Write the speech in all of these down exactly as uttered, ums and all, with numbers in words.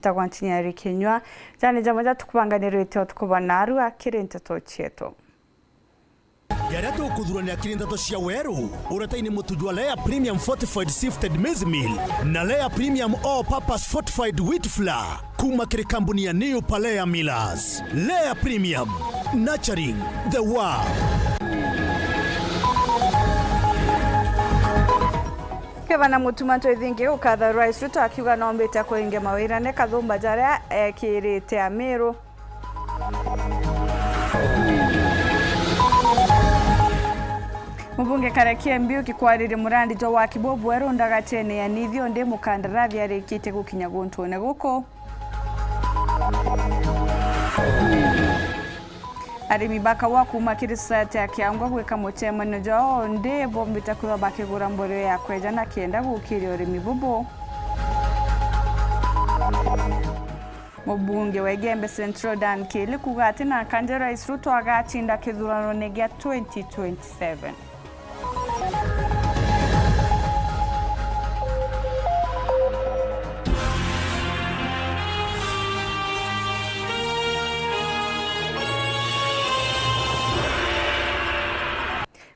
Tagwa Nchinyari Kinyua. Jani jamwe ja tukubanganirite utuku bwa narua kiri nteto cietu. Jaria tukuthuranira kiri nteto cia weru, uretaini mutu jwa Lea Premium Fortified Sifted Maize Meal na Lea Premium All Purpose Fortified Wheat Flour kuma kiri kambuni ya New Palea Millers. Lea Premium, nurturing the world. Gavana Mutuma Ntwethingi gukatha Rais Ruto akiuga noombite kuingia mawirane kathumba jaria ekirite Amiru. Mubunge Kareki Mbiuki kwariria murandi jwa waki bubweru ndagatene ya Nithi undi mukandarathi arikitie gukinya guntune guku. Arimi ba kaua kuuma kiri society ya Kiangwa gwika mucemanio jwao undi bombite kwithwa bakigura mborio ya kweja na kenda gukiria urimi bubu. Mubunge wa Igembe Central Dan Kili kuuga ati na kanja Rais Ruto agacinda kithuranone gia twenty twenty-seven.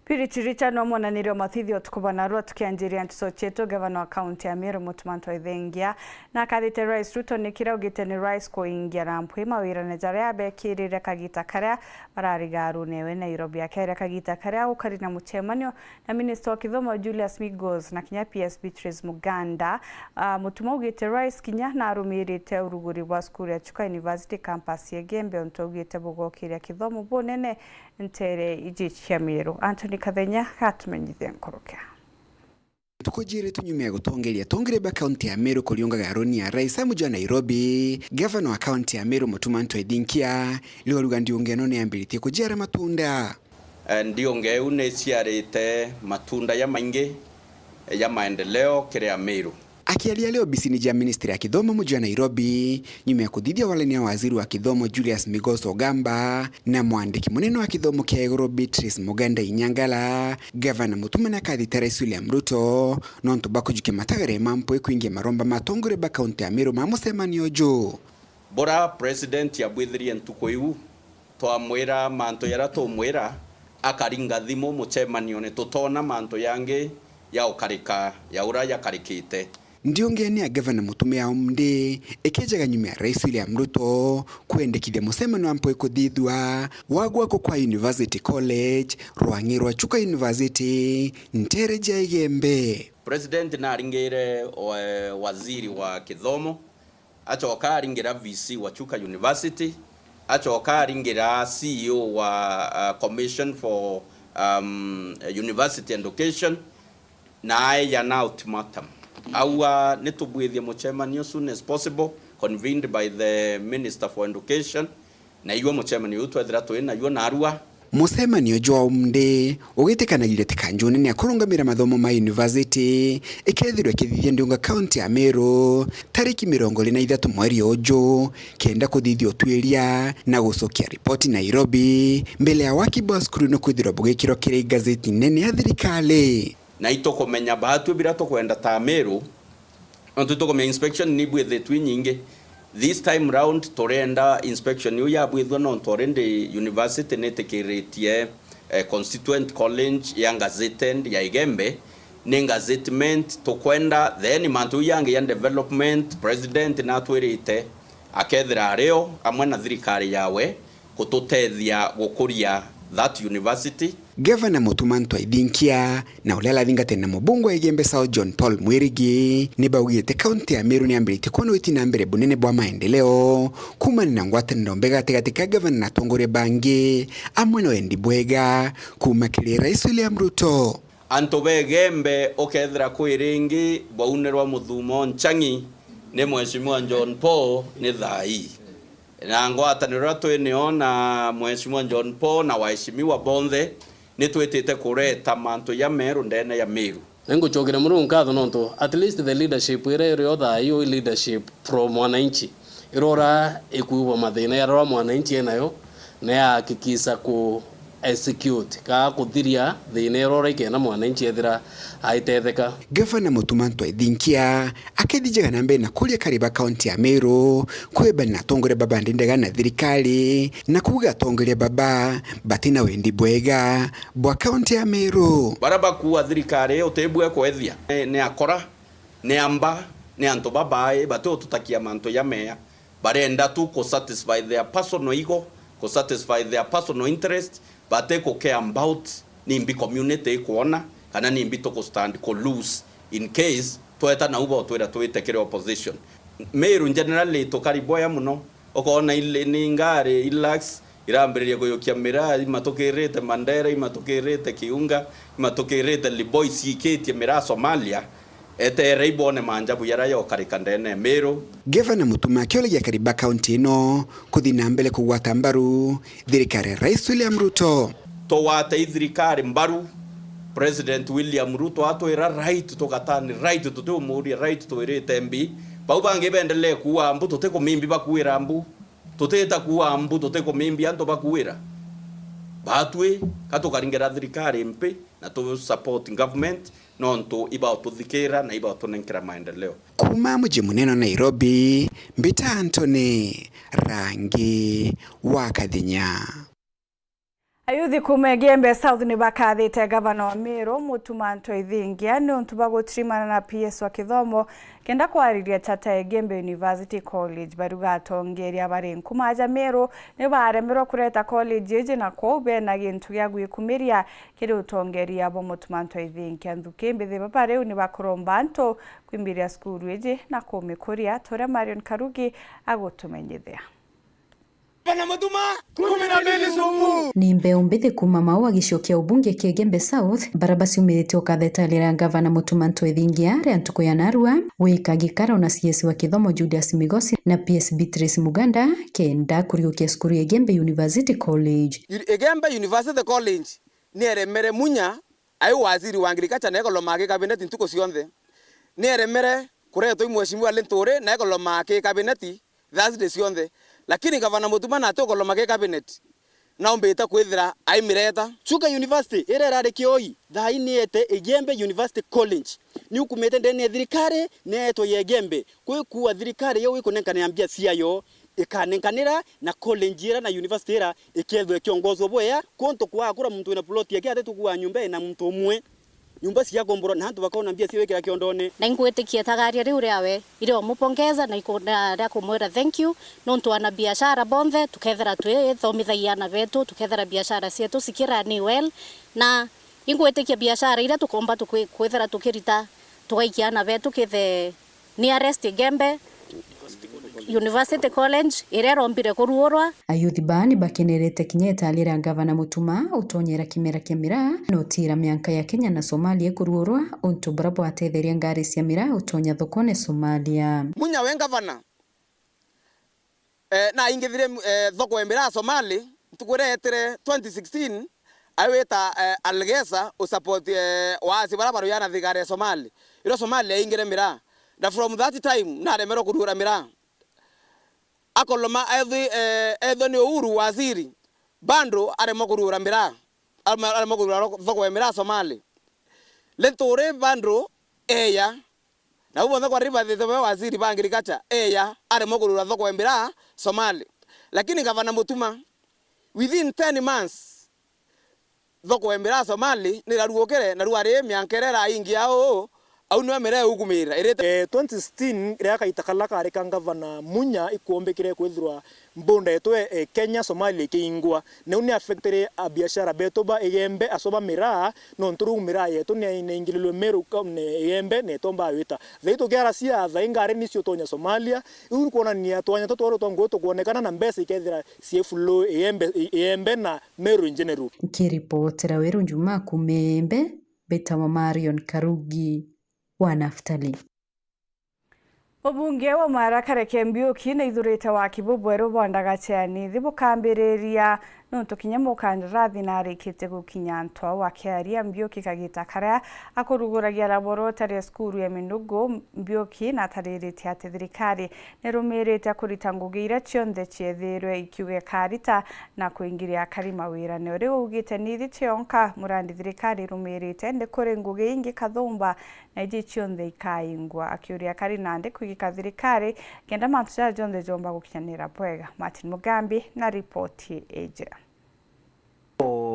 Purity Richard no mwonanirie o mathithio tuku bwa narua tukianjiria nteto cietu. Gavana wa kaunti ya Meru Mutuma Ntwethingia na akathite Rais Ruto ni kiria augite ni Rais kuingia na mpwi mawirane jaria abekirire kagita karia barariga arunewe Nairobi. Akeria kagita karia gukari na mucemanio na minista wa kithomo Julius Migos na kinya P S Beatrice Muganda. Ah, Mutuma augite Rais kinya narumirite uruguri bwa cukuru ya Chuka University campus ya Igembe untu augite bugokiria kithomo bunene ntere iji cia Meru. Anthony Kathenya gatumenyithia nkurukia. Ntuku jiiri tu nyuma ya gutongeria atongeria ba kaunti ya Meru kuriungaga aruni ya Rais amu jwa Nairobi, gavana wa kaunti ya Meru Mutuma Ntwethinkia riu aruga ndiungeno ni yambiritie kujiara matunda. Eh, ndiunge iu ni iciarite matunda jamaingi ja maendeleo kiri Ameru. Akiaria ari obisini ja ministry ya kithomo muji wa Nairobi, nyuma ya kuthithia walani ya waziri wa kithomo Julius Migos Ogamba na mwandiki munene wa kithomo kia iguru Beatrice Muganda Inyangala, gavana Mutuma ni akathite Rais William Ruto nontu bwa kujukia matagare ma mpwi kwingia maromba ma atongoria ba kaunti ya Meru ma mucemanio uju. Bura president abwithirie ntuku iu, twamwira mantu jaria tumwira, akaringa thimu mucemanione, tutona mantu jangi ja ukarika ja uria jakarikite. Ndiungene ya gavana Mutuma ya Omde ikejaga nyuma ya Rais William Ruto kwendekithia mucemanio wa mpwi kuthithua wa gwakwa kwa University College, rwang'i rwa Chuka University, ntere ja Igembe. President naringire wa-, waziri wa kithomo, acoka aringira V C wa Chuka University, acoka aringira C E O wa, uh, Commission for, um, University Education, na aeja na ultimatum. Aua nitubwithie mucemanio soon as possible, convened by the Minister for Education, na iwe mucemanio uyu twethira twi naguo narua. Mucemanio jwa Omde ugitikanagiria ti kanjune ni akurungamira mathomo ma university ikethirwa ikithithia ndiunga kaunti ya Meru tariki mirongo iri na ithatu mweri uju, kenda kuthithia utuiria na gucokia ripoti Nairobi mbele ya waki bwa cukuru ni kwithirwa bugikirwa kiri ngazeti nene ya thirikari. Na itukumenya baatwi biria tukwenda ta Ameru, nontu itukumenya inspection ni ibwithitwe inyingi. This time round, turenda inspection iu yabwithua nontu already university nitikiritie, eh, Constituent College ya gazetted ya Igembe, ni gazettement tukwenda, then mantu iu yangi ya development, president natwirite akethira ario amwe na thirikari yawe, gututethia gukuria that university. Gavana Mutuma Ntwethinkia na uria arathingatana na mubunge wa Igembe South John Paul Mwirigi ni baugite kaunti ya Meru ni yambiritie kwona uti na mbere bunene bwa maendeleo kumana na ngwataniro mbega gatigati ka gavana na atongoria bangi amwe na wendi bwega kuma kiri Rais William Ruto. Antu ba Igembe ukethira kwi ringi bwaunirwa muthumo nchang'i ni Mheshimiwa John Paul ni thaa ii. Na ngwataniro iria twi nio na Mheshimiwa John Paul na waheshimiwa bonthe, ni twitite kureta mantu ja meru ndene ya Meru. Ni ngucokeria Murungu nkatho nontu at least the leadership iria iri o thaa ii, ii leadership pro mwananchi, irora ikuuga mathina jaria mwananchi enayo, na yahakikisha ku execute, kaa kuthiria thina iria uri kenda mwananchi ethira aitetheka. Gavana Mutuma M'Ethingia akithijaga na mbere na kuria akari ba kaunti ya Meru kwibana na atongoria baba ndindega na thirikari, na kuuga atongoria baba batina wendi bwega bwa kaunti ya Meru. Baria bakuua thirikari utibue kwethia ni, ni akora, ni amba, ni antu babai bati ututakia mantu jamea. Barenda tu ku satisfy their personal ego, ku satisfy their personal interest, bati ku care about nimbi community ikwona kana nimbi tuku stand ku lose in case tweta nau botwira twite kiri opposition. Meru generally tukari boya muno, ukoona ile ni ngari Hilux irambiriria kuyukia miraa, imatukirite Mandera, imatukirite Kiunga, imatukirite Liboi, ciikitie miraa Somalia. Eterei bone manjabu jaria jokarika ndene ya Meru. Gavana Mutuma akiuragia akari ba kaunti ino kuthi na mbere kugwata mbaru thirikari ya Rais William Ruto. Tugwate i thirikari mbaru, President William Ruto atwira right, tugatani right, tutiumuria right, twirite mbi. Bau bangi bendelee kuua mbu, tutikumimbi bakuira mbu. Tutita kuua mbu, tutikumimbi antu bakuira. Batwi, ka tukaringira thirikari mpi na tu support government, nontu ibaotuthikira na ibaotunenkera maendeleo. Kuuma muji munene wa Nairobi, mbita Anthony Rangi wa Kathinya. Ayuthi kuuma Igembe South ni bakathite gavana wa Meru, Mutuma M'Ethingia, niuntu bwa gutirimana na P S wa kithomo kenda kwariria chata ya Igembe University College. Bariuga atongeria bari nkuma aja Meru ni baremerwe kureta college iji, na kwou bena gintu gia gwikumiria kiri utongeria bwa Mutuma M'Ethingia. Nthuki mbithi baba riu ni bakuromba antu kwimbiria cukuru iji na kumikuria, turia Marion Karugi agutumenyithia. Bana Mutuma, kumi na mbili sumu. Ni mbeu mbithi kuuma Maua gicigo kia ubunge kia Igembe South, bara baciumiritie ukathetanira gavana Mutuma M'Ethingia ria ntuku ya narua, wika gikaro na C S wa kithomo Julius Migosi na P S Beatrice Muganda, kenda kuriukia cukuru ya Igembe University College. Igembe University College ni eremere Munya ai waziri wa agriculture na ekoloma aki cabinet ntuku cionthe. Ni eremere kuretwa i mheshimiwa Linturi na ekoloma aki cabinet Thursday cionthe. Lakini gavana Mutuma nati ukoloma ki cabinet, naumbite kwithira aimireta. Chuka University iria irari kioi, thaa ii niete Igembe University College. Ni ukumite ndene ya thirikari, nietwa ya Igembe. Kwi kuua thirikari yo ikunenkanira mbia ciayo, ikanenkanira na college ira na university ira ikethwa ikiongozwa bwea, kuntu kwakura muntu wina plot yake ati tukua nyumba ina muntu umwe. Nyumba ciakomborwa na antu bakona mbia cio wikira kiondone. Na ingwitikia itagaria riu riawe iri omupongeza na iku-, na ria kumwira thank you, nontu ana biashara bonthe tukethira twithomithagia ana betu, tukethira biashara cietu cikirani well, na ingwitikia biashara iria tukomba tukwi-, kwithira tukirita tugaikia ana betu kithe nearest Igembe University College iria irombire kuruurwa. Ayuthi baa ni bakenerete kinya itali ria gavana Mutuma utonyera kimera kia miraa na utira mianka ya Kenya na Somalia ikuruurwa, untu buria bwatetheria ngari cia miraa utonya thokone Somalia. Munya we gavana, eh, na aingithirie, eh, thoko ya miraa Somali, ntuku iria yetire twenty sixteen, aiwita, eh, Algesa usupport, eh, waasi baria baruyana thigari ya Somali. Irio Somali yaingire miraa. Na from that time, naremerwe kuruura miraa. Akoloma ethwi-, eh, ethwe ni Uhuru waziri, bado aremwa kuruura miraa. Aremwa, aremwa kuruura ro-, thoko ya miraa Somali. Linturi bado eya. Na u bonthe kwa ribathite we waziri ba agriculture, eya, aremwa kuruura thoko ya miraa Somali. Lakini gavana Mutuma, within ten months, thoko ya miraa Somali niraruukire, na riu ari mianka iria iraingia uu, au niwe miraa iugumira, irite. Eh, twenty sixteen, riria kaita kala kari ka gavana Munya ikuombikire kwithirwa border yetu e, e, Kenya, Somalia ikiingwa. Nau ni affectire abiashara betu ba Igembe, aso ba miraa, nontu riu miraa yetu ni, niingirirwe Meru, ka-, ni Igembe, na itomba gwita. Thai tukiaracia, thai ngari nicio utonya Somalia, iu ni kwonania twanya tutu twerwe twa ngugi tukwonekana na mbeca ikethira cie flow Igembe, I-, Igembe na Meru in general. Nkiripotera Weru Njuma kuuma Igembe, mbitawa Marion Karugi wa Naftali. Mubunge wa Mara Kareke Mbiuki naithurite waki bubweru bwa ndagacha ya Nithi bukambiriria Nontu kinya mukandarathi narikitie gukinya antu au. Akiaria Mbiuki kagita karia akuruguragia laborotari ya cukuru ya Minugu, Mbiuki natariritie ati thirikari nirumirite kurita ngugi iria cionthe ciethirwe ikiuga ikarita na kuingiria akari mawirane. Uri augite ni ithi cionka murandi thirikari irumirite, indi kuri ngugi ingi kathumba na iji cionthe ikaingwa. Akiuria akari nandi kwigika thirikari kenda mantu jaja jonthe jomba gukinyanira bwega. Martin Mugambi na ripoti iji.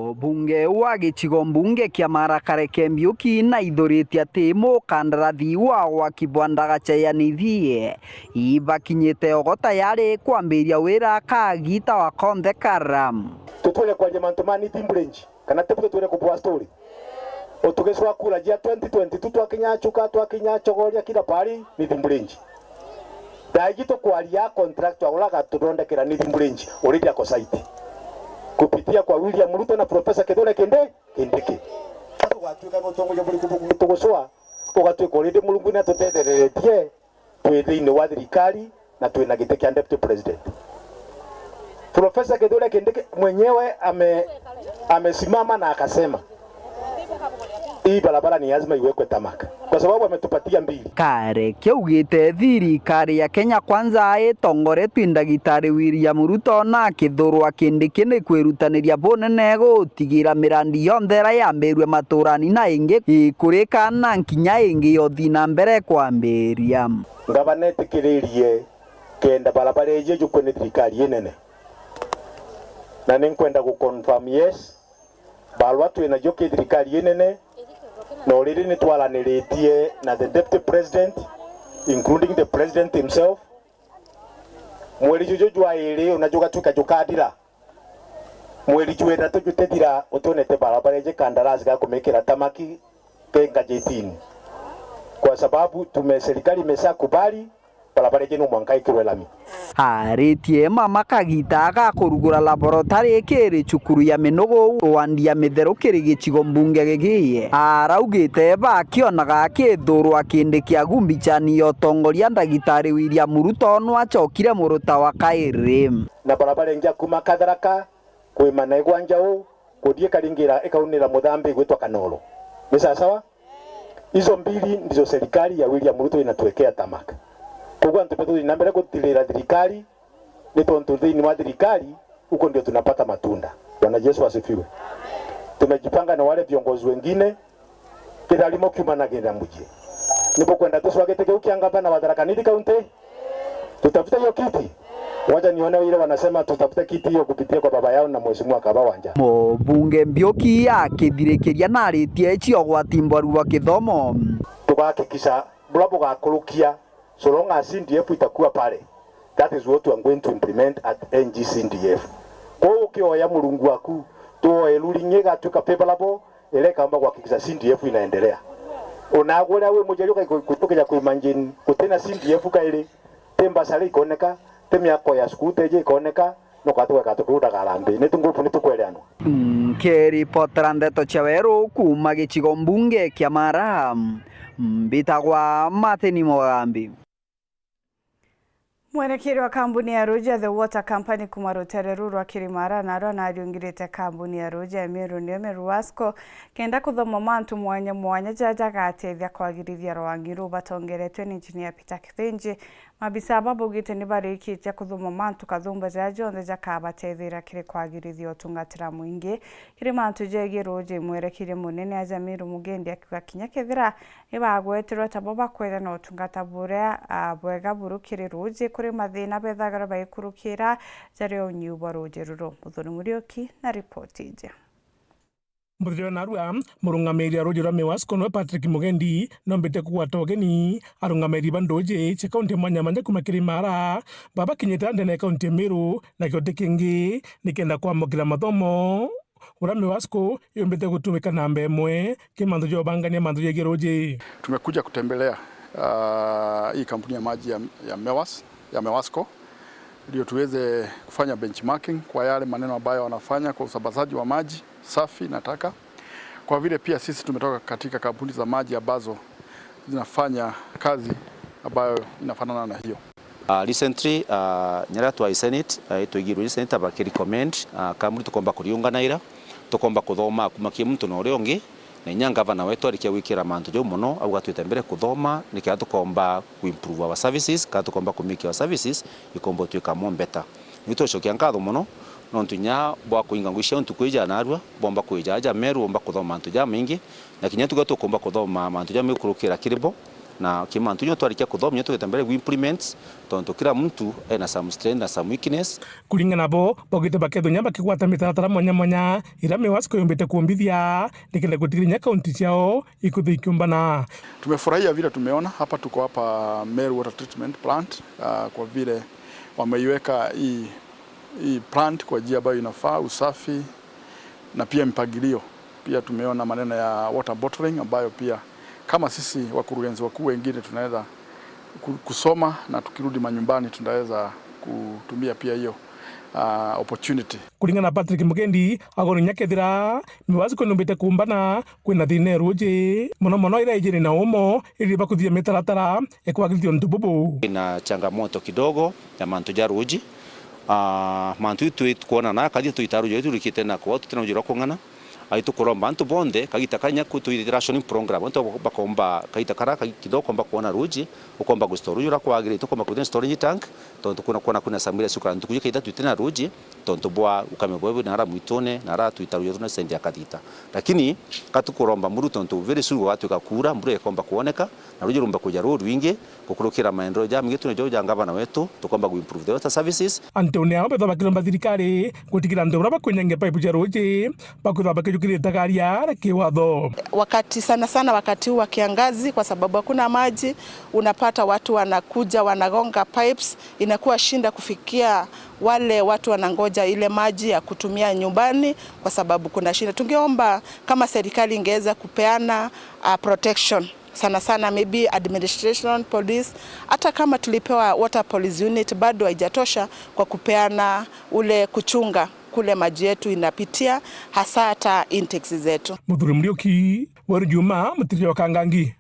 Mbunge wa gicigo mbunge kia Mara Kareke Mbiuki naithuritie ati mukandarathi wa gwaki bwa ndagaca ya Nithi ibakinyite ogo tayari kwambiria wira kagita wa konthe kara. Tutwire kwaria mantu ma Nithi Bridge, kana tibu tutwire kubua story? Utugiswa kura jia twenty twenty-two twakinya Chuka, twakinya Chogoria, kila pahali Nithi Bridge. Thaiji tukwaria contractor ula agatuthondekera Nithi Bridge, already ako site. Kupitia kwa William Ruto na Professor Kithure Kindi-, Kindiki. Tugatuika na utongoria buriku bugutugucwa, ugatwika already Murungu ni atutethereretie, twi thiini wa thirikari na twina giti kia deputy president. Professor Kithure Kindiki mwenyewe ame-, amesimama na akasema, hii barabara ni lazima iwekwe tarmac, kwa sababu ametupatia mbili. Kareke augite thirikari ya Kenya Kwanza itongoretue ni Ndagitari William Ruto na akithurwa Kindiki ni kwirutaniria bunene gutigira mirandi yonthe iria yambirue maturani na ingi ikurika na nkinya ingi yothi na mbere kwambiria. Ngavana etikiririe kenda barabara iji jukwe ni thirikari inene. Na ni nkwenda gu confirm, yes, barua twinajo ki thirikari inene, na already ni twaraniritie na the deputy president, including the president himself. Mweri juju jwa iri una jugatwika jukathira. Mweri jwa ithatu jutithira utionete barabara iji kandarasi ga kumikira tarmac ke ngajitini, kwa sababu tume-, serikali imeshakubali barabara iji no mwanka ikirwe lami. Aritie mama kagita ga kurugura laborotari kiri cukuru ya Minugu wandi ya Mitheru kiri gicigo mbunge gigi. Araugite bakionaga akithurwa Kindiki agumbichani ya utongoria Ndagitari William Ruto no acokire muruta wa kairi. Na barabara ingi ya kuma Katharaka kwimana igwa Njau, kuthii ikaringira ikaunira Muthambi igwitwa Kanoro. Ni sawasawa? Hizo mbili ndizo serikali ya William Ruto inatuwekea tarmac. Koguo antu betu tuthi na mbere gutirira thirikari, ni tontu thiini wa thirikari, huko ndio tunapata matunda. Bwana Yesu asifiwe. Tumejipanga na wale viongozi wengine, kitharimo kiumanagira mucii. Nibukwenda tucwagite kiu kia ngavana wa Tharaka Nithi County? Tutafute hiyo kiti? Wacha nione ile wanasema tutafute kiti hiyo kupitia kwa baba yao na Mheshimiwa Kaba Wanja. Mubunge Mbiuki akithirikiria naritie cio gwati mbaru wa kithomo. Tugahakikisha bula bugakurukia, so long as C D F itakuwa pale, that is what we are going to implement at N G C D F. Kwa hiyo ukioya Murungu waku, tuoe ruling igatuika favorable, iria ikaomba kuhakikisha C D F inaendelea. Onagu uria wi mujeri ukaikutukija kuimagine gutina C D F kairi, ti mbasari ikoneka, ti miako ya cukuru teje ikoneka, no kwatu gweka tukurudaga harambee. Ni tungupu ni tukwereanwa. Nkiripotera ndeto cia weru kuuma gicigo mbunge kia Mara, mbitagwa Martin Mugambi. Mwerekeri wa kambuni ya ruuji ya The Water Company kuma rutere ruu rwa Kirimara narua nariungirite kambuni ya ruuji ya Meru, niyo Meru Wasco, kenda kuthoma mantu mwanya mwanya jaria jagatethia kwagirithia rwangi ruu. Batongeretwe ni Engineer Peter Kithinji, mabisa aba baugite ni barikitie kuthoma mantu kathumba jaria jonthe jakabatethera kiri kwagirithia utungatira mwingi. Kiri mantu jegie ruuji, mwerekeri munene aja Meru Mugendi akiuga kinya kethira ibagweterwe ta bo bakwethwa na utungata buria, ah, bwega buru kiri ruuji, kuri mathina bethagirwa baikurukira jaria unyiu bwa ruuji ruru. Muthoni Muriuki na ripoti iji. Muthithio narua, murungamiri wa ruuji rwa Miwasco nwe Patrick Mugendi nombite kugwata ugeni arungamiri ba nduuji cia kaunti ya mwanya mwanya kuma Kirimara, baba kinyite ndene ya kaunti ya Meru na kioti kingi nikenda kwamukira mathomo. Uria Miwasco yumbite gutumika namba imwe ki mantu ja ubangania mantu jegie ruuji. Tumekuja kutembelea, ah, hii kampuni ya maji ya, ya Mewas, ya Mewasco, ndio tuweze kufanya benchmarking kwa yale maneno ambayo wanafanya kwa usambazaji wa maji safi na taka, kwa vile pia sisi tumetoka katika kampuni za maji ambazo zinafanya kazi ambayo inafanana na hiyo. Ah, recently, ah, nyara twa Senate, ah, itwigirwe ni Senate bakirecommend, ah, kamuri tukomba kuriunganaira, tukomba kuthoma kuma ki muntu na uria ungi, na inya ngavana wetu arikia gwikira mantu jau mono, auga twite mbere kuthoma, nikenda tukomba kuimprove our services, kana tukomba kumake our services ikomba utwika more better. Ni tucokia nkatho mono, nontu inya bwa kuinga ngui cia ntuku ija narua, bomba kwija aja Meru, bomba kuthoma mantu jamaingi, na kinya tuga tukomba kuthoma mantu jamwe kurukira kiri bo, na ki mantu jo twarikia kuthoma, nyo tugite mbere gu implement, tontu kila muntu ena some strength na some weakness. Kuringana nabo, baugite bakethwa nya bakigwata mitaratara mwanya mwanya, ira MIWASCO yumbite kumbithia, nikenda gutigiria nya kaunti ciao ikuthi ikiumbana. Tumefurahia vile tumeona hapa, tuko hapa Meru Water Treatment Plant, ah, kwa vile wameiweka hii, hii plant kwa njia ambayo inafaa, usafi na pia mpangilio. Pia tumeona maneno ya water bottling ambayo pia kama sisi wakurugenzi wakuu wengine tunaweza ku-, kusoma na tukirudi manyumbani tunaweza kutumia pia hiyo, ah, opportunity. Kuringana na Patrick Mugendi, agoro inya kethira MIWASCO numbite kumbana, kwina thina ya ruuji, mono mono ira ijiri na umo, iri bakuthithia mitaratara ya kwagirithia untu bubu. Ina changamoto kidogo ya mantu ja ruuji. Ah, mantu itu twona na kathia tuita ruuji, turikite na kwa tutina ruuji rwa kung'ana. Ai tukuromba antu bonthe, kagita kanya ku tuithira rationing program, antu bakomba kagita kara ka-, kidogo komba kuona ruuji, ukomba gustore ruuji uria kwagirite, ukomba kwithira storage tank, tontu kuna, kuna, kuna samira sukara ntuku jikaita tutina ruuji, tontu bwa ukame bwebu na ara mwitune, na ara twita ruuji runa sendi ya kathita. Lakini, katukuromba Muru tontu very soon gwatwika kuura, mbura ikomba kuoneka, na ruuji rumba kuja ruu rwingi, gukurukira maendeleo ja migitu na jo ja ngavana wetu, tukomba gu improve the water services. Antu ni ao bethwa bakiromba thirikari gutigira antu bara bakwinyangia paipu cia ruuji, bakwithwa bakijukirite garia kiwatho. Wakati, sana sana wakati huu wa kiangazi, kwa sababu hakuna maji, unapata watu wanakuja wanagonga pipes, inakuwa shinda kufikia wale watu wanangoja ile maji ya kutumia nyumbani kwa sababu kuna shida. Tungeomba kama serikali ingeweza kupeana, uh, protection sana sana, maybe administration, police. Hata kama tulipewa water police unit, bado haijatosha kwa kupeana ule kuchunga kule maji yetu inapitia, hasa hata intakes zetu. Muthuri Muriuki, Weru Juma, Mutiria wa Kangangi.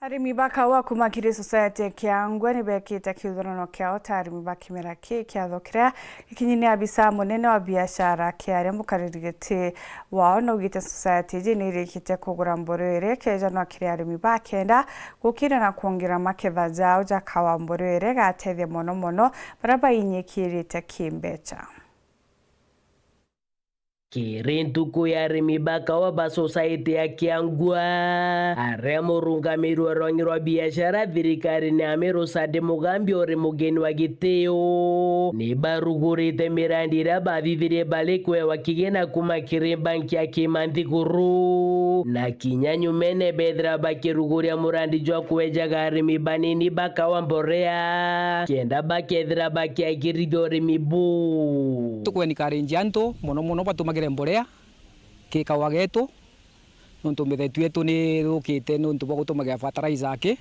Arimi ba kaua kuma kiri society ya Kiangua ni bekite kiuthurano kiao ta arimi ba kimera ki kiatho kiria gikinyi ni abisa munene wa biashara kiaria mukariri giti wao naugite society iji ni irikite kugura mburu iri kejanwa kiri arimi ba kenda gukira na kwongera maketha jao ja kaua mburu iri gatethia mono mono baria bainyikirite kimbecha. Kiri ntuku ya arimi ba kaua ba society ya Kiangua, aria murungamiri wa rwangi rwa biashara thirikarine ya Meru Sande Mugambi uri mugeni wa gitio, ni barugurite mirandi iria bathithirie bari kwewa kigina kuma kiri banki ya Kimanthiguru, na kinya nyumene bethira bakiruguria murandi jwa kwejaga arimi banini ba kaua mborea, kenda bakethira bakiagirithia urimi buu. Tukwencourage antu mono mono batumagire mborea ki kaua getu, nontu mithethu yetu ni thukite nontu bwa gutumagira fertilizer aki.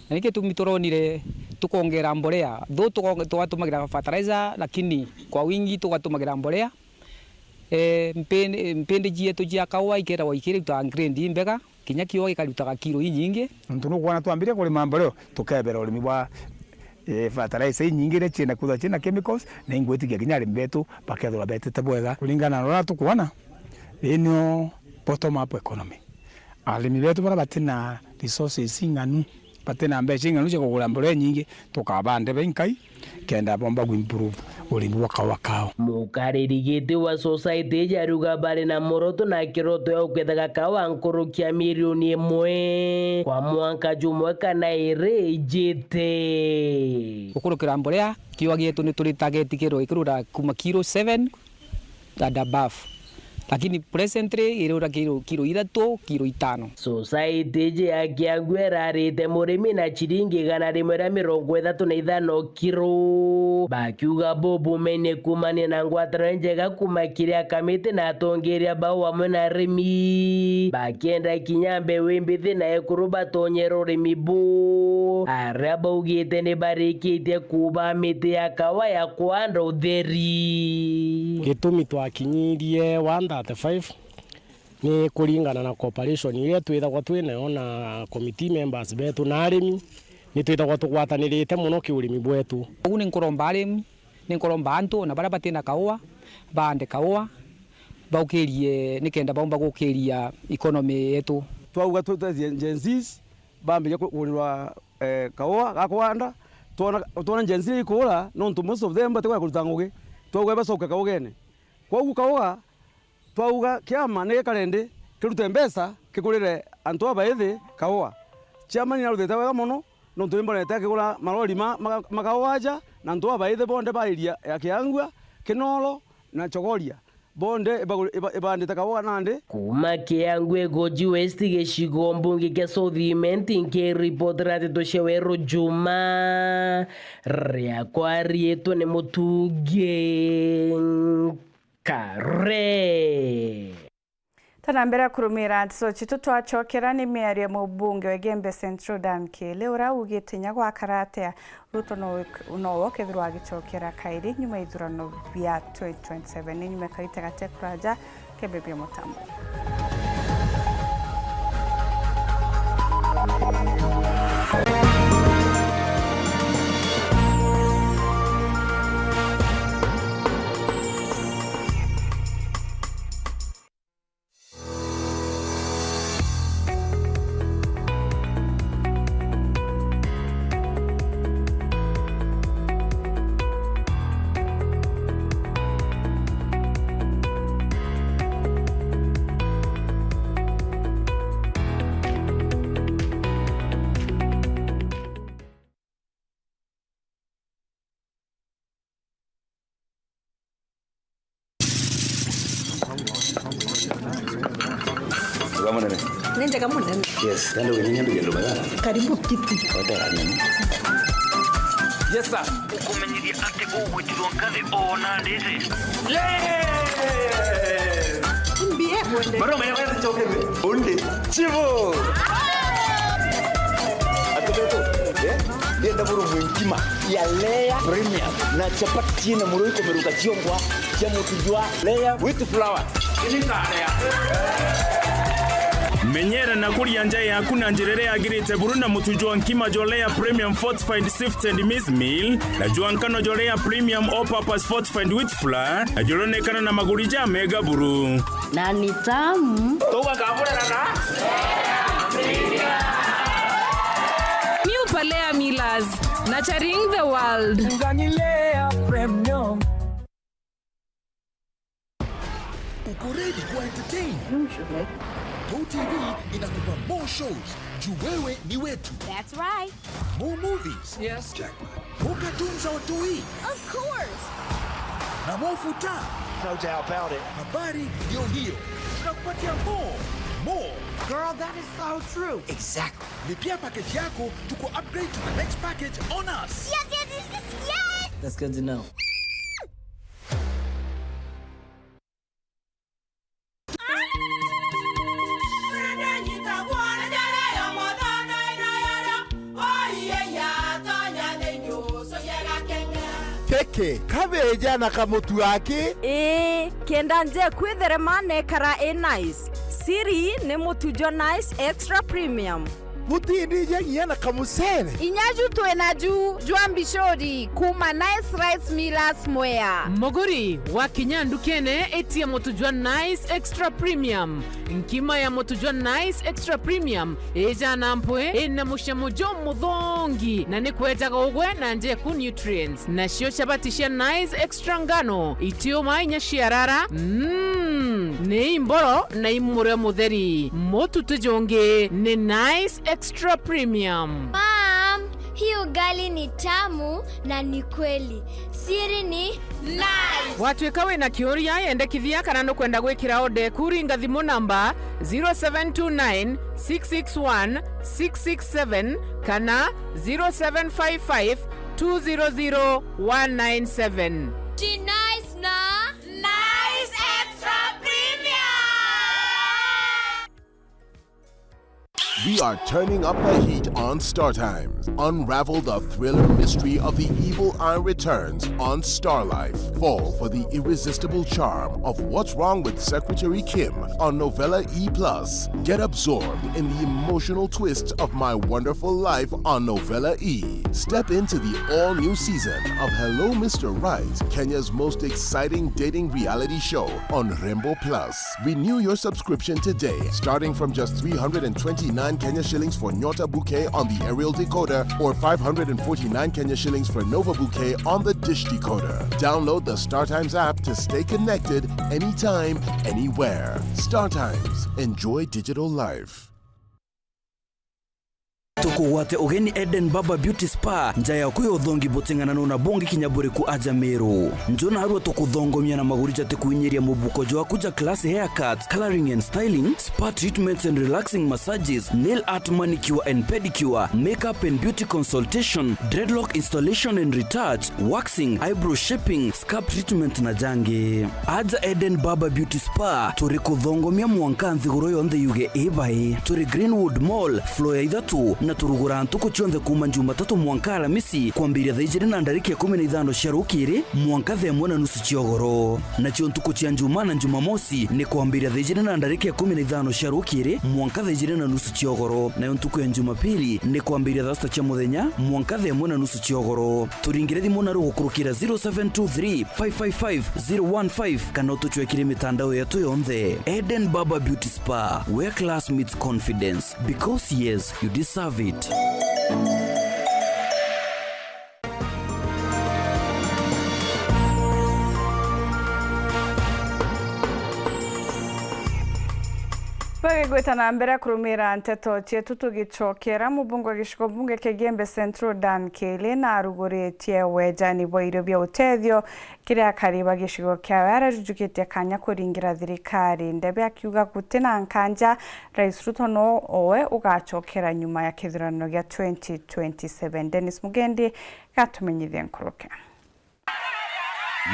Na ni gitumi turonire tukongera mborea. Though tuko-, tugatumagira fertilizer, lakini kwa wingi tugatumagira mborea. Eh, mpin-, mpindi cietu cia kaua ikeragwa ikirutaga grade imbega, kinya kiua gikarutaga kiro inyingi. Nontu nukwona twambirie kurima mboreo, tukebera urimi bwa, eh, fertilizer inyingi iria ciina kwithirwa ciina chemicals, na ingwitikia kinya arimi betu bakethirwa betite bwega. Kuringana na uria tukwona, ii nio bottom up economy. Arimi betu baria batina resources ing'anu, batina mbeca ing'anu cia kugura mboreo inyingi, tukabande bainkai, kenda bomba gu improve urimi bwa kaua kao. Mukariri giti wa society iji ariuga bari na muoroto na kiroto ya gukethaga kaua nkuruki ya milioni imwe kwa mwanka jumwe kana iri ijite. Gukurukira mborea, kiua gietu ni turi target kirwe ikirura kuma kilo seven and above. Lakini presently irura kiro, kiro ithatu, kiro itano. Society iji ya Kiangua irarite murimi na ciringi igana rimwe ria mirongo ithatu na ithano kiro, bakiuga bubumene kumania na ngwataniro njega kuma kiri akamiti na atongeria bao amwe na arimi, bakienda kinya mbeu imbithi na ekuru batonyera urimi buu, aria baugite ni barikitie kuuba miti ya kawa ya kwanda utheri. Gitumi twakinyirie one thirty-five ni kuringana na cooperation iria twithagwa twi nayo na committee members betu na arimi, Ni twithagwa tugwatanirite mono kiurimi bwetu. Ugu ni nkuromba arimi, ni nkuromba antu ona baria batina kaua, baande kaua, baukirie nikenda baumba gukiria economy yetu. Twauga tutethie Gen Zs, bambiria ku-, kugurirwa, eh, kaua ga kuanda, twona, twona Gen Z ikuura, nontu most of them batikwenda kuruta ngugi. Twauga ibacoke kaugene. Kwogu kaua, twauga kiama ni gikare nthi, kirute mbeca, kigurire antu babaithi kaua. Chairman ni aruthite wega mono, nontu ni mbonete akigura marori ma, ma, ma kaua aja, na antu babaithi bonthe ba area ya Kiangua, Kinoro na Chogoria. Bonthe ibagu-, iba-, ibandite kaua nandi. Kuuma Kiangwe Goji West, gicigo mbunge kia South Imenti, nkiripotera nteto cia Weru Juma, riakwa riitwa ni Mutungi Kare. Tana mbere ya kurumira nteto citu, twacokera ni miario ya mubunge wa Igembe Central Dan Kiili, uria augite inya gwakara atia, Ruto no, nowe ukethirwa agicokera kairi nyuma ya ithurano bia twenty twenty-seven. Ni nyuma ya kaita gate kuraja, kembebia mutambo. Wega munene. Ni njega munene. Yes, nandi uginyia mbigendo mega. Karibu kiti. Wetera nini? Yes, sir. Ukumenyithia ati ugwitirwo ngathi ona nditi. Yes! Mbie mwende. Bado mwenye wewe choke. Undi. Chivo. Atubeto. Eh? Ndienda buru mwinkima ya layer premium na chapati ciina muro ikomeruka ciongwa cia mutu jwa layer with flour. Menyera na kuria nja yaku na njira iria yagirite buru na mutu jwa nkima jwa layer premium fortified sifted maize meal na jwa nkano jwa layer premium all purpose fortified wheat flour na juronekana na maguri ja mega buru. Na ni tamu. Tuga kabura na na. New Palea Millers, nurturing the world. Ngani Layer Premium. Uko ready kuwa entertain? Usually. Go T V inakupa more shows. Juu wewe ni wetu. That's right. More movies. Yes. Jackpot. More cartoons za watoi. Of course. Na more futa. No doubt about it. Habari ndio hiyo. Tunakupatia more. More. Girl, that is so true. Exactly. Lipia package yako, tuku upgrade to the next package on us. Yes, yes, yes, yes, yes! That's good to know. Keke, kabeja na kamutu aki. Ii, kenda nje kwitherema nekara i nice. Siri ni mutu jwa Nice Extra Premium. Butindija nginya na kamucere. Inya ju twina ju jwa mbicuri kuma Nice Rice Millers Mwea. Muguri, wakinya ndukene, itia mutu jwa Nice Extra Premium. Nkima ya mutu jwa Nice Extra Premium ijana mpwi, ina mucamo jumuthongi, na ni kwejaga ugwe na njeku nutrients. Nacio chabati cia Nice Extra ngano, itiuma inya ciarara, mm, ni imboro na imurio mutheri. Mutu ti jungi ni Nice Extra Premium. Mom, hii ugali ni tamu na ni kweli. Siri ni Nice. Watwika wina kiuria, yendekithia kana nukwenda gwikira order eku, ringa thimu namba zero seven two nine, six six one, six six seven kana zero seven five five, two zero zero, one nine seven. Ti Nice na Nice Extra Premium. We are turning up the heat on Star Times. Unravel the thriller mystery of the evil eye returns on Star Life. Fall for the irresistible charm of What's Wrong with Secretary Kim on Novella E plus. Get absorbed in the emotional twists of My Wonderful Life on Novella E. Step into the all-new season of Hello Mister Right, Kenya's most exciting dating reality show on Rembo Plus. Renew your subscription today, starting from just three hundred and twenty-nine Kenya shillings for Nyota Bouquet on the aerial decoder or five hundred and forty-nine Kenya shillings for Nova Bouquet on the dish decoder. Download the StarTimes app to stay connected anytime, anywhere. StarTimes. Enjoy digital life. Tukugwate ugeni Eden Barber Beauty Spa, nja yaku ya uthongi buting'ananu na bungi kinya buriku aja Meru. Nju narua tukuthongomia na maguri jatikuinyiria mubuko jwaku ja class haircuts, coloring and styling, spa treatments and relaxing massages, nail art, manicure and pedicure, makeup and beauty consultation, dreadlock installation and retouch, waxing, eyebrow shaping, scalp treatment na jangi. Aja Eden Barber Beauty Spa, turi kuthongomia mwanka nthiguru yonthe yuge ibai. Turi Greenwood Mall, floor ya ithatu, na turuguraa ntuku cionthe kuuma Jumatatu mwanka Aramisi, kwambiria thaa ijiri na ndarika ikumi na ithano cia rukiri mwanka thaa imwe na nusu cia ugoro. Nacio ntuku cia Njumaa na Jumamosi ni kwambiria thaa ijiri na ndarika ikumi na ithano cia rukiri mwanka thaa ijiri na nusu cia ugoro. Nayo ntuku ya Jumapili ni kwambiria thaa sita cia muthenya mwanka thaa imwe na nusu cia ugoro. Turingire thimu na rugukurukira zero seven two three, five five five, zero one five, kana utucwekire mitandao yetu yonthe. Eden Barber Beauty Spa, where class meets confidence. Because yes, you deserve it. Bagigwita na mbere kurumira nteto cietu, tugicokera, mubunge wa gicigo bunge kia Igembe Central Dan Kiri na aruguritie wejani bwa irio bia utethio kiri akari ba gicigo kiawe, arajujukitie kanya kuringira thirikari ndebe, akiuga guti na nkanja Rais Ruto no owe ugacokera nyuma ya kithurano gia twenty twenty-seven. Dennis Mugendi gatumenyithie nkuruki.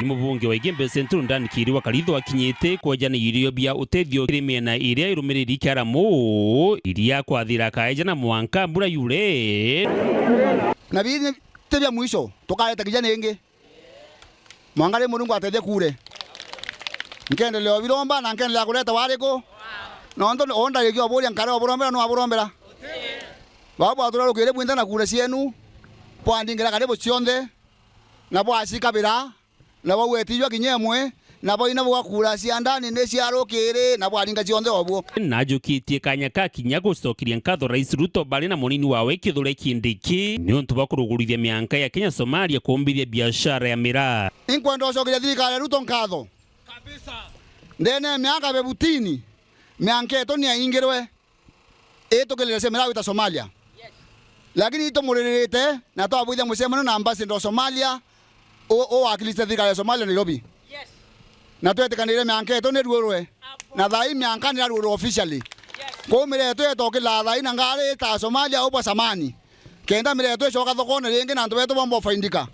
Ni mubunge wa Igembe Central Dan Kiri wa Karitho akinyite kwejana irio bia utethio kiri miena iria irumiriri kiaramu iria kwathira akaejana mwanka mbura yure. Na bithi ti bia mwisho, tukareta kijana ingi. Mwanka ri Murungu atethie kuure. Nkendelea obiromba na nkendelea kureta wariku. Nontu o ndarikia oburia nkare oburombera, no aburombera. Baba bwaturarukire bwinthe na kuura cienu, bwandingira karibu cionthe, na bwacikabira, na bwaugwetijwa kinya imwe, na bwaina bwakura cia ndani ni ciarukiri, na bwaringa cionthe obuo. Najukitie kanya ka kinya gucokeria nkatho Rais Ruto bari na munini wawe Kithure Kindiki niuntu bwa kurugurithia mianka ya Kenya Somalia kumbithia biashara ya miraa. Inkwenda ucokeria thirikari ya Ruto nkatho. Ndene ya miaka fifteen, mianka yetu ni yaingirwe. Itukirire cia miraa gwita Somalia. Lakini itumuririte na twabwithia mucemanio na ambassador wa Somalia, u-, uwakilisite thirikari ya Somalia Nairobi. Na twetikanire mianka yetu ni ruurwe. Na thaa ii mianka ni iraruurwa officially. Kuu miraa yetu yetokila thaa ii na ngari itaa Somalia ubwa samani. Kenda miraa yetu icoka thokone ringi na antu betu bomba ufaindika.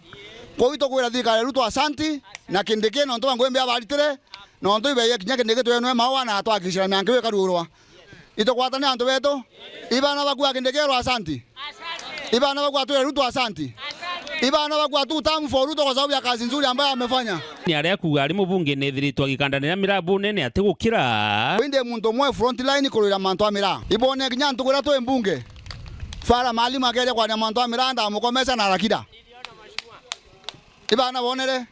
Kuu itukwira thirikari ya Ruto asanti, na Kindiki nontu bwa ngugi mbia baritire, nontu ibeie kinya Kindiki twenwe maua na atwakicira mianka iu ikaruurwa. Itugwatane antu betu. Ibana baku a Kindiki erwa asanti. Ibana baku atwire Ruto asanti. Ibana baku atu tamu for Ruto kwa sababu ya kazi nzuri ambayo amefanya. Ni aria akuuga ari mubunge nethiritwe agikandanira miraa bunene ati gukira. Indi muntu umwe front line kurwira mantu a miraa. Ibone kinya ntuku iria twi mbunge. Fara Maalim akeeria kwaria mantu a miraa, ndamukomesa na arakira. Ibana bonere.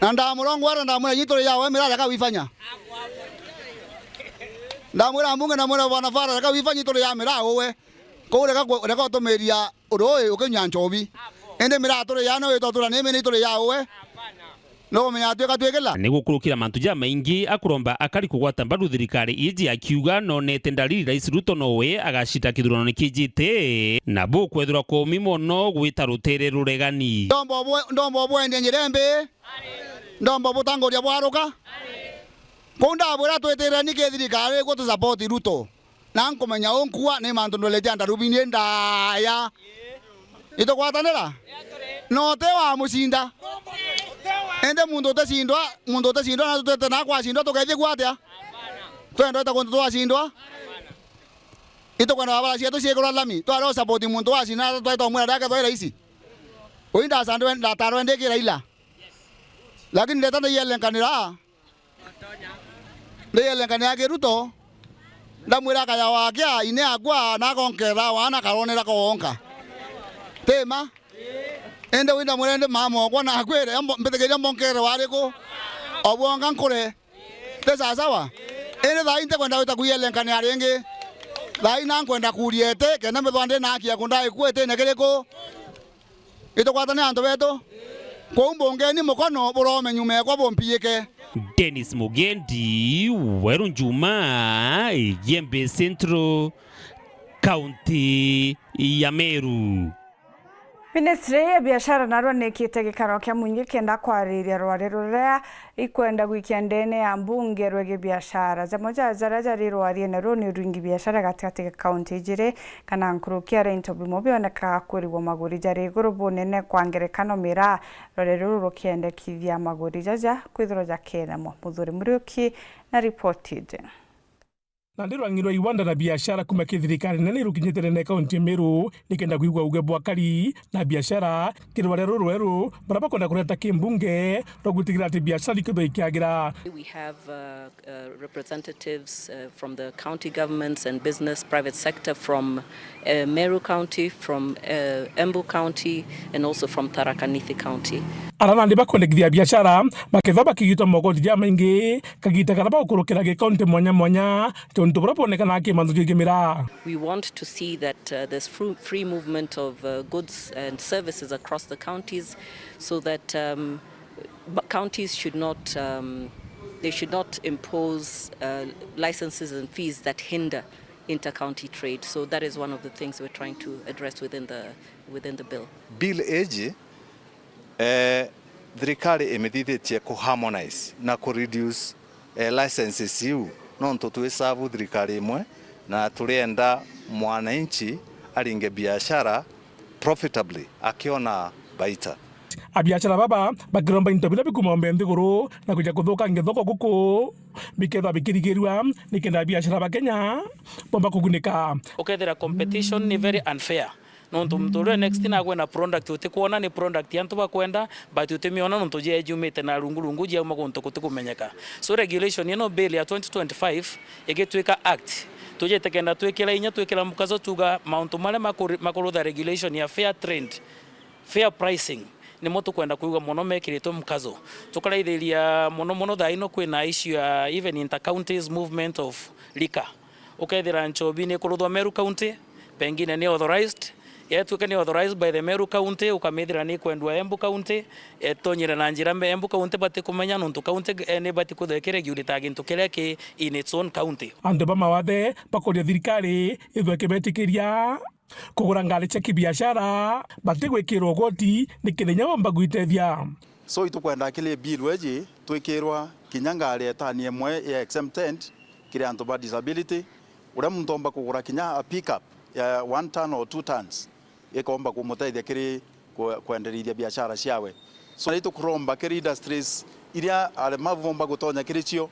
Na ndamurongwara, ndamwira, "Nyi turi yawe miraa, reka wifanya." Ndamwira mbunge, ndamwira, "Bwana Fara, reka wifanya, nyi turi ya miraa uwe. Kou reka ku-, reka utumiria urui ukinyua nchobi." Indi miraa turi ya no witwa tura ni mini turi ya uwe. No umenya atwika twikila. Ni gukurukira mantu jamaingi, akuromba akari kugwata mbaru thirikari iji, akiuga nonete ndariri Rais Ruto nowe agacita kithurano ni kijite, na bukwethirwa kumi mono gwita rutere ruregani. Ndomba ubwe-, ndomba ubwendia njira imbi. Ndomba ubutanguria bwaruka. Kuu ndabwira twitire niki thirikari gutu support Ruto. Na nkumenya unkua ni mantu ndoretie andarubini ndaya. Itugwatanira? No ti wa mucinda. Indi muntu uticindwa, muntu uticindwa na tutete na kwacindwa tukethie gwatia? Twendete kuntu twacindwa? Itukwenda barabara cietu ciikirwa lami, twari u support muntu wa cina, twaita umwira ndakethwa i raisi. Ui ndasa ndwe-, ndatarwe ndi ki Raila. Lakini ndeta ndaiyelenkanira, ndaiyelenkanira ki Ruto, ndamwira akaya wakia ine akwa na akonkera wana karonera ko wonka. Ti ma? Indi ui ndamwira indi mama okwa na akwire, mbo-, mbitikiria mbonkere wariku? Obwonga nkure. Ti sasawa? Indi thaa ii ntikwenda gwita kwiyelenkania ringi. Thaa ii na nkwenda kuria iti, kenda mbithwa ndi na haki ya kundai kuo itine kiriku? Itukwatane antu betu. Kwou mbungeni mukono burome nyuma ekwa bumpiyike. Dennis Mugendi, Weru Njuma, Igembe Central, County ya Meru. Ministry ya biashara narua nikite gikaro kia mwingi kenda kwariria rwari ruria ikwenda gwikia ndene ya mbunge rwegie biashara. Jamwe ja jaria jari rwariene ruu ni uringi biashara gatigati ga kaunti ijiri kana nkuruki aria into bimwe bionekaga kwirigwa maguri jari iguru bunene, kwa ngerekano miraa. Rwari ruru rukiendekithia maguri jaja kwithirwa jakiethemwa. Muthuri Muriuki na ripoti iji. Nandi rwang'i rwa iwanda na biashara kuuma ki thirikari nene irukinyite nene kaunti ya Meru nikenda kwigua uge bwa akari na biashara kiri rwari ruru rweru baria bakwenda kureta ki mbunge rwa gwitigira ati biashara ikethirwa ikiagira. We have, uh, uh, representatives, uh, from the county governments and business private sector from, uh, Meru County, from, uh, Embu County, and also from Tharaka Nithi County. Ara nandi bakwendekithia biashara bakethwa bakigitwa mogoti jamaingi kagita karia bagukurukira gikaunti mwanya mwanya, tontu buria bwonekanaga ki mantu jaingi miraa. We want to see that, uh, there's fru-, free movement of, uh, goods and services across the counties, so that, um, bu-, counties should not, um, they should not impose, uh, licenses and fees that hinder inter-county trade. So that is one of the things we're trying to address within the, within the bill. Bill iji, eh, thirikari imithithitie ku harmonize na ku reduce, eh, licenses iu, nontu twi serve thirikari imwe, na turienda mwananchi aringe biashara profitably, akiona baita. Abiashara baba bakiromba into biria bikuuma ombe nthiguru na kwija kuthukangia thoko guku bikethwa bikirigirua, nikenda abiashara ba Kenya bomba kugunika. Ukethira competition ni very unfair. Nontu muntu uria next nagwe na product utikwona ni product ya antu bakwenda, but utimiona nontu jie jumite na rungu rungu jiauma guntu gutikumenyeka. So regulation ino, bill ya twenty twenty-five igitwika act, tujite kenda twikira inya, twikira mukazo, tuga mauntu maria makuri-, makurutha regulation ya fair trade, fair pricing, nimo tukwenda kwigua mono mekiritwe mukazo. Tukaraithiria mono mono thaa ino kwina issue ya even inter-counties movement of liquor. Ukethira nchobi ni ikuruthwa Meru County, pengine ni authorized. Yetwika ni authorized by the Meru County, ukamithira ni ikwendua Embu County, etonyire na njira mbe Embu County batikumenya, nontu county, eh, ni bati kwithirwa ikiregulate gintu kiria ki in its own county. Antu ba mawathe bakoria thirikari ithwe ikibetikiria kugura ngari cia kibiashara, batigwikirwa ugoti, nikenda inya bomba gwitethia. So, itukwenda kiri bill iji twikirwa kinya ngari ya tani imwe ya exempted kiri antu ba disability, uria muntu omba kugura kinya a pickup ya one ton or two tons, ikomba kumutethia kiri kwe-, kwenderithia biashara ciawe. So, ni tukuromba kiri industries iria alemavu bomba gutonya kiri cio,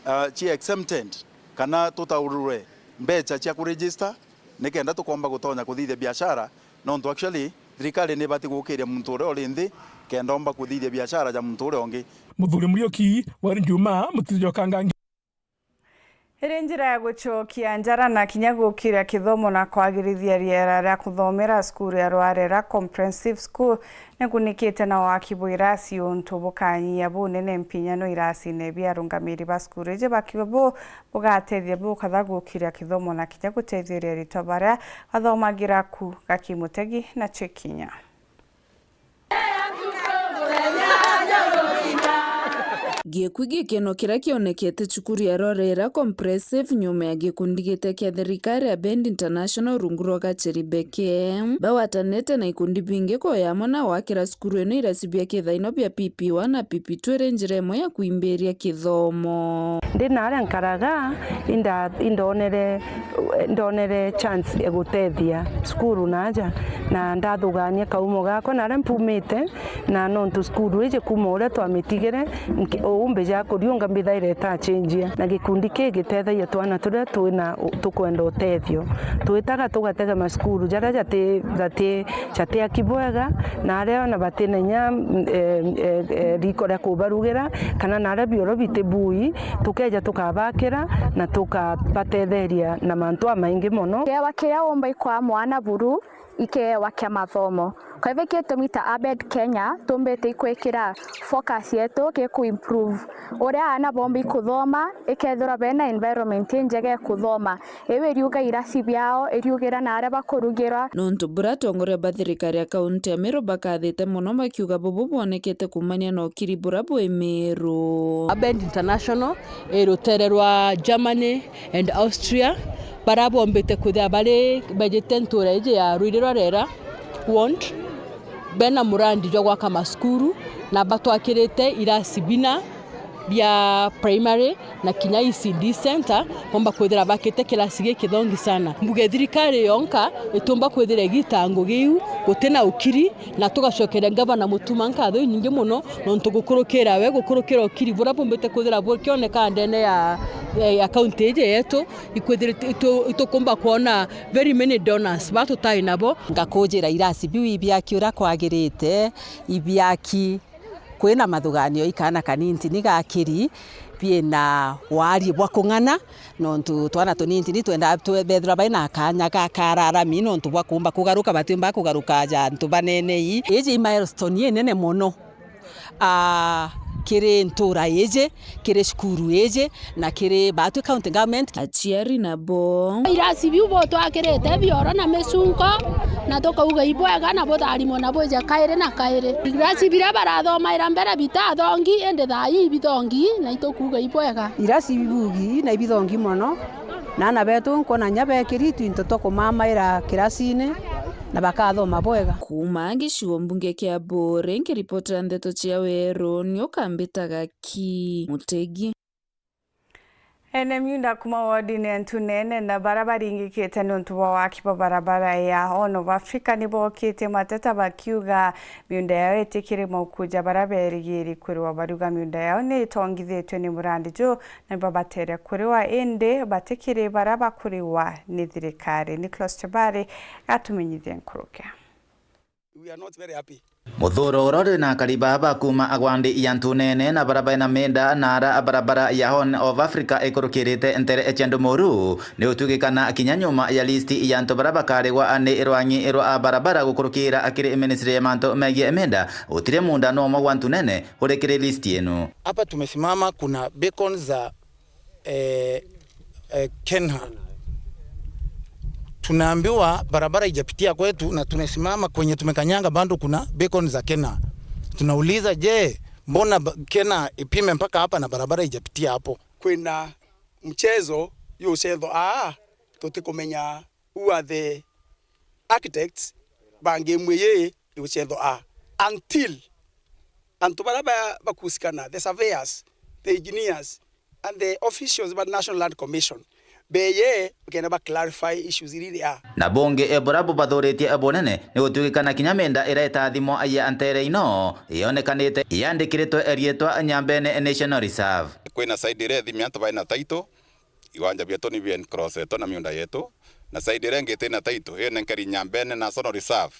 ah, cia exempted, kana tutaururwe mbeca cia kuregister, nikenda tukomba gutonya kuthithia biashara, nontu actually thirikari ni ibati gukiria muntu uria uri nthi, kenda omba kuthithia biashara ja muntu uria ungi. Muthuri Muriuki, Weri Njuma, Mutiri Jokangangi. Iri njira ya gucokia njara na kinya gukiria kithomo na kwagirithia riera ria kuthomera cukuru ya Rwarera Comprehensive School nikunikite na waki bwa irasi untu bukanyia bunene mpinyano irasine bia arungamiri ba cukuru iji, bakiuga bu bugatethia bukatha gukiria kithomo na kinya gutethia aritwa baria bathomagira ku. Gaki Mutegi na Chikinya. Gikwi gikeno kiria kionekete cukuru ya Rorera Comprehensive nyuma ya gikundi gita kia thirikari ya Bend International rungu rwa Gacheri Beke. Bagwatanite na ikundi bingi koya amwe na gwakira cukuru ino irasi bia kithaino bia P P one na P P two iri njira imwe ya kwimbiria kithomo. Ndi na aria nkaraga, inda-, indonere, ndonere chance ya gutethia cukuru na aja, na ndathugania kaumo gakwa na aria mpumite, na nontu cukuru iji kuuma uria twamitigire, nki-, u-, Mbi ja kuriunga mbithaira itachenjia, na gikundi kii gitethagia twana turia twina u-, tukwenda utethio. Twitaga tugatega macukuru jaria jati, jati, jatiaki bwega, na aria ona batina inya, mm, eh, eh, eh, riko ria kubarugira, kana na aria bioro biti bui, tukeja tukabakira na tukabatetheria na mantu amaingi mono. Kiewa kiria umba ikwa mwana buru, ikeewa kia mathomo. Kwa hivyo gitumi ta ABED Kenya tumbite ikwikira focus yetu ki ku improve uria aana bomba ikuthoma, ikethirwa bena environment injega ya kuthoma. Iu iriuga irasi biao, iriugira na aria bakurugirwa. Nontu bura atongoria ba thirikari ya kaunti ya Meru bakathite mono, bakiuga bubu bwonekete kuumania na ukiri bura bwi Meru. ABED International i rutere rwa Germany and Austria, baria bombite kwithira bari bejite ntura iji ya Ruiri rwa Rera ward, bena murandi jwa gwaka macukuru, na batwakirite irasi bina bia primary na kinya E C D center, bomba kwithira bakite kirasi gikithongi sana. Mbuge thirikari yonka itumba kwithira igita ngugi iu, gutina ukiri, na tugacokeria ngavana Mutuma nkatho inyingi mono, nontu gukurukira we, gukurukira ukiri buria bumbite kwithira bukioneka ndene ya, ya, ya kaunti iji yetu, ikwithira itu-, itukumba kwona very many donors ba tutai nabo. Ngakujira irasi biu ibiaki uria kwagirite, ibiaki kwina mathuganio i kaana kanintini gakiri, biina warie bwa kung'ana, nontu twana tunintini twenda twe-, bethirwa baina kanya ga kararami, nontu bwa kumba kugaruka, batiumba kugaruka ja antu banene ii. Iji i milestone inene mono, aa, kiri ntura iji, kiri cukuru iji, na kiri batwi county government. Aciari nabo. Irasi biu butwakirite bioro na micunko, na tukauga ibwega na butharimwe na bwije kairi na kairi. Irasi biria barathomaira mbere bitathongi, indi thaa ii ibithongi, na itukuuga ibwega. Irasi bibugi na ibithongi mono, na aana betu nkwona nya bekiritwe into twa kumamaira kirasine na bakathoma bwega. Kuuma gicigo mbunge kia Buuri, nkiripotera ndeto cia Weru, ni ukambitaga ki Mutegi. Ene miunda kuma wodini ya Ntunene na bara baringikite niuntu bwa waki bwa barabara ya Horn of Africa ni bokitie mateta bakiuga miunda yao itikiri maukuja bara berigiri kwirwa baruga miunda yao ni itongithitue ni murandi ju na babatere kuriwa indi batikiri bara bakuriwa ni thirikari. Nicholas Chabari gatumenyithie nkurukia. We are not very happy. Muthuro uria uri na akari baba kuma agwandi ya Ntunene na bara baina menda na ara barabara ya Horn of Africa ikurukirite ntere cia Ndumuru ni utwigikana kinya nyuma ya list ya antu bara bakarigwa ni rwangi rwa barabara gukurukira akiri ministry ya mantu megie menda, gutiri munda no umwe gwa Ntunene uri kiri list inu. Hapa tumesimama, kuna beacons za eh, eh, Kenha. Tunaambiwa barabara ijapitia kwetu na tumesimama kwenye tumekanyanga, bado kuna beacon za Kenha. Tunauliza, je, mbona ba-, Kenha ipime mpaka hapa na barabara ijapitia hapo? Kwina mchezo yucethwa aa, tutikumenya who are the architects, bangi imwe yi igucethwa a, until antu baria ba-, bakusikana, the surveyors, the engineers and the officials ba National Land Commission beye bakenda ba clarify issues iria iri a. Na bungi, e, buria bubathuritie, e, bunene ni gutuikana kinya menda iria itathimo ya ntere ino iyonekanite yandikiritwe riitwa Nyambene National Reserve. Kwina side iria ithimi antu baina title, iwanja bietu ni bia encroachetwe na miunda yetu, na side iria ingi itina title, inenkeri Nyambene National Reserve,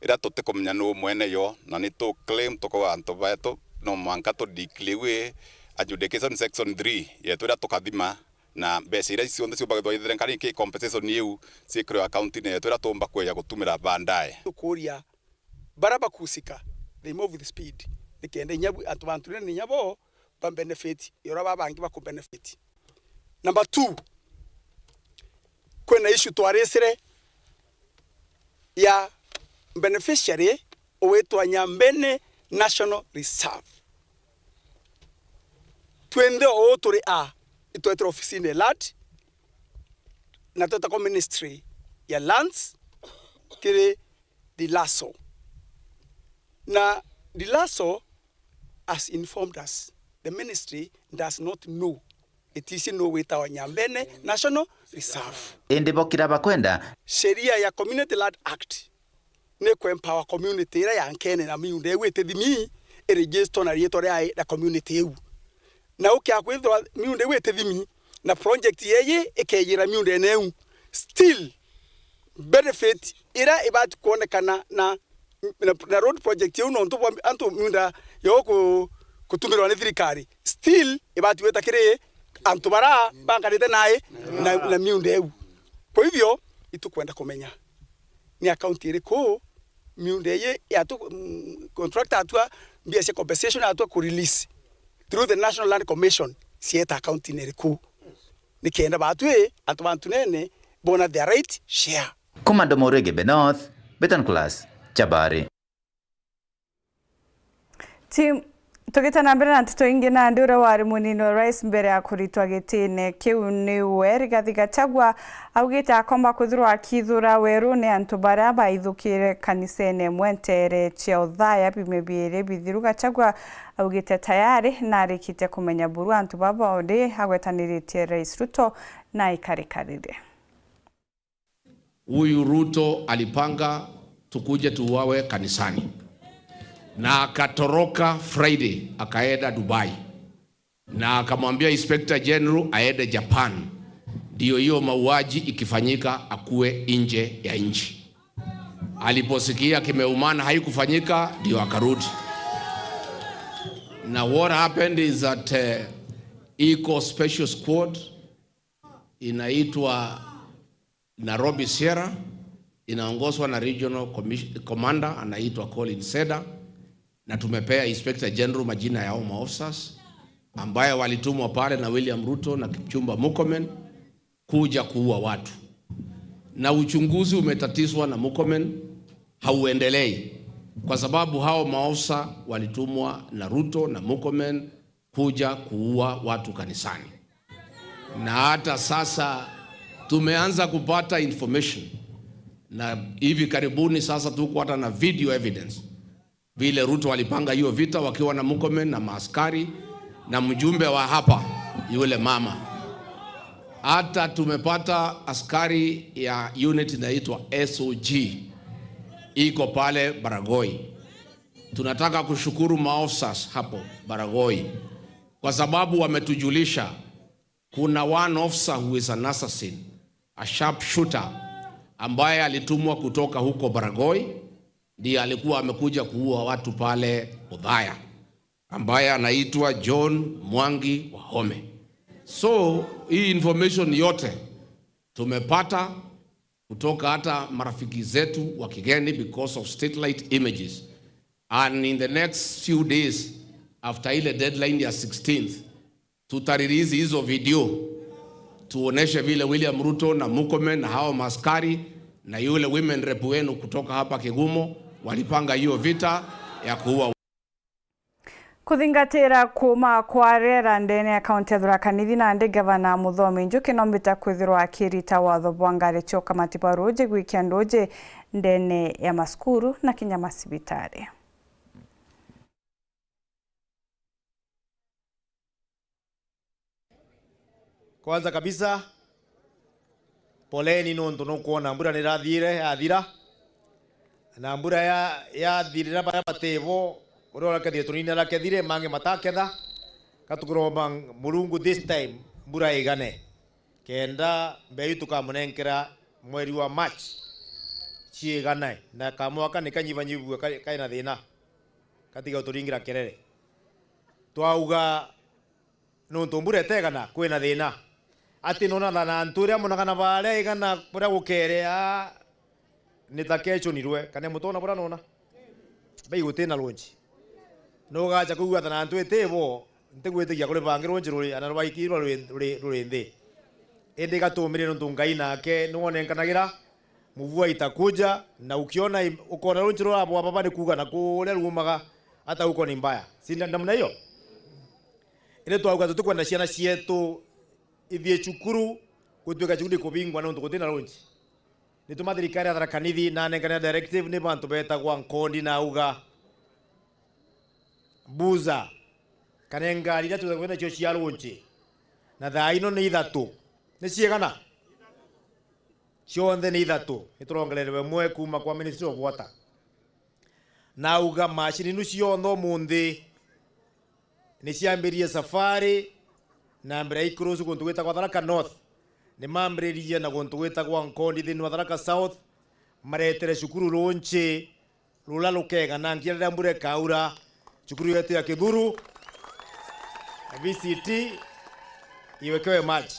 iria tutikumenya nuu mwene yo, na ni tu claim tukauga antu betu no mwanka tu declare we adjudication section three yetu iria tukathima, na mbeca iria cionthe ciumbagithwa ithire nkari ki compensation iu ciikirwe account-ini yetu iria tuumba kweja gutumira baadaye. Tukuria bara bakuhusika, they move with speed, nikenda inya bu-, antu ba Ntunene inya bo ba benefit, ya uria baba bangi baku benefit. Number two, kwina issue twarisire ya beneficiary ugwitwa Nyambene National Reserve. Twinthe uu turi a, itwetire ofisini ya land, na tweta kwa ministry ya lands, kiri Dilaso. Na Dilaso has informed us the ministry does not know, itici nuu witawa Nyambene National Reserve. Indi bo kiria bakwenda. Sheria ya Community Land Act ni ku empower community iria ya Nkene na miunda iu itithimi iregister na riitwa ria, ria community iu. Na ukia kwithirwa miunda iu itithimi, na project yeeyi ikeyira miundene iu, still benefit iria ibati kwonekana na, na, na road project iu, nontu bwa antu miunda yo ku-, kutumirwa ni thirikari, still ibati gwita kiri antu bara banganite nai na, na miunda iu. Kwa hivyo, itukwenda kumenya ni account iriku miunda iyi yatu, mm, contractor atua mbia cia compensation atua ku release through the National Land Commission, cieta account-ini iriku, nikenda batwi antu ba ntunene bona their right share. Kuma Ndomo Regebe North, Betan Class, Chabari. Ti-, tugite na mbere na nteto ingi, nandi uria wari munini wa rais mbere ya kuritwa gitine kiu niwe Rigathi Gachagua augite akomba kwithirwa akithura werune antu baria baithukire kanisene imwe nteere cia Uthaya biumia biiri bithiru. Gachagua augite tayari na arikite kumenya buru antu baba undi agwetaniritie Rais Ruto na aikarikarire. Huyu Ruto alipanga tukuje tuuawe kanisani, na akatoroka Friday akaenda Dubai, na akamwambia Inspector General aende Japan, ndio hiyo mauaji ikifanyika akuwe nje ya nchi. Aliposikia kimeumana haikufanyika, ndio akarudi. Na what happened is that, eh, iko special squad inaitwa Nairobi Sierra, inaongozwa na regional commis-, commander anaitwa Colin Seda, na tumepea Inspector General majina ya hao maofficers ambaye walitumwa pale na William Ruto na Kipchumba Murkomen kuja kuua watu. Na uchunguzi umetatizwa na Murkomen, hauendelei, kwa sababu hao maofisa walitumwa na Ruto na Murkomen kuja kuua watu kanisani. Na hata sasa tumeanza kupata information, na hivi karibuni sasa tuko hata na video evidence vile Ruto alipanga hiyo vita wakiwa na Murkomen na maaskari na mjumbe wa hapa, yule mama. Hata tumepata askari ya unit inaitwa S O G iko pale Baragoi. Tunataka kushukuru maofficers hapo Baragoi kwa sababu wametujulisha kuna one officer who is an assassin, a sharpshooter, ambaye alitumwa kutoka huko Baragoi, ndiye alikuwa amekuja kuua watu pale Uthaya, ambaye anaitwa John Mwangi Wahome. So, hii information yote tumepata kutoka hata marafiki zetu wa kigeni because of satellite images. And in the next few days, after ile deadline ya sixteenth, tutarelease hizo video, tuoneshe vile William Ruto na Murkomen na hao maskari na yule women rep wenu kutoka hapa Kigumo walipanga hiyo vita ya kuua. Kuthingatira kuuma kwa riera ndene ya kaunti ya Tharaka Nithi, nandi gavana Muthomi Njuki nombite kwithirwa akirita watho bwa ngari cia ukamati bwa ruuji gwikia nduuji ndene ya masukuru na kinya macibitari. Kwanza kabisa, poleni nontu nukwona mbura nirathiire yathira, na mbura ya, yathirira baria batibo, uria urakethire tunini arakethire, mangi mataketha. Ka tukuromba Murungu this time mbura igane, kenda mbeu tukamunenkera mweri wa March ciigane, na kamwaka nikanyibanyibue ka-, kaina thina, katiga uturingira kerere. Twauga nontu mbura itegana, kwina thina. Ati nona thana antu iria munagana baria igana buria gukere, aa, ni ta kechonirwe, kana mutona buria nona? Bai gutina runji. Nugacha kwigua thana antu itibo, ntigwitikia kuri bangi runji ruri, ana rwaikirwa ruri, ruri, ruri nthi. Indi gatumire nontu Ngai nake niwonenkanagira, mvua itakuja, na ukiona im-, ukona runji rurabwa baba ni kuuga na kuria rumaga, hata huko ni mbaya. Si nda-, namna hiyo? Indi twauga tutikwenda ciana cietu ithie cukuru, gutuika cukuru ikubingwa nontu gutina runji. Nituma thirikari ya Tharaka Nithi nanengane directive ni bantu betagwa Nkondi na auga, Buza, kana ngari iria twithagwa nacio cia runji, na thaa ino ni ithatu. Ni ciigana? Cionthe ni ithatu. Niturongererewe imwe kuuma kwa Ministry of Water. Na auga macini inu cionthe umunthi niciambiririe safari na mbere ya ikurucu guntu gwitagwa Tharaka North, nimambiririe na guntu gwitagwa Nkondi thiini wa Tharaka South, maretere cukuru runci rula rukega na ngira riria mbura ikaura, cukuru yetu ya Kithuru V C T iwekewe maji.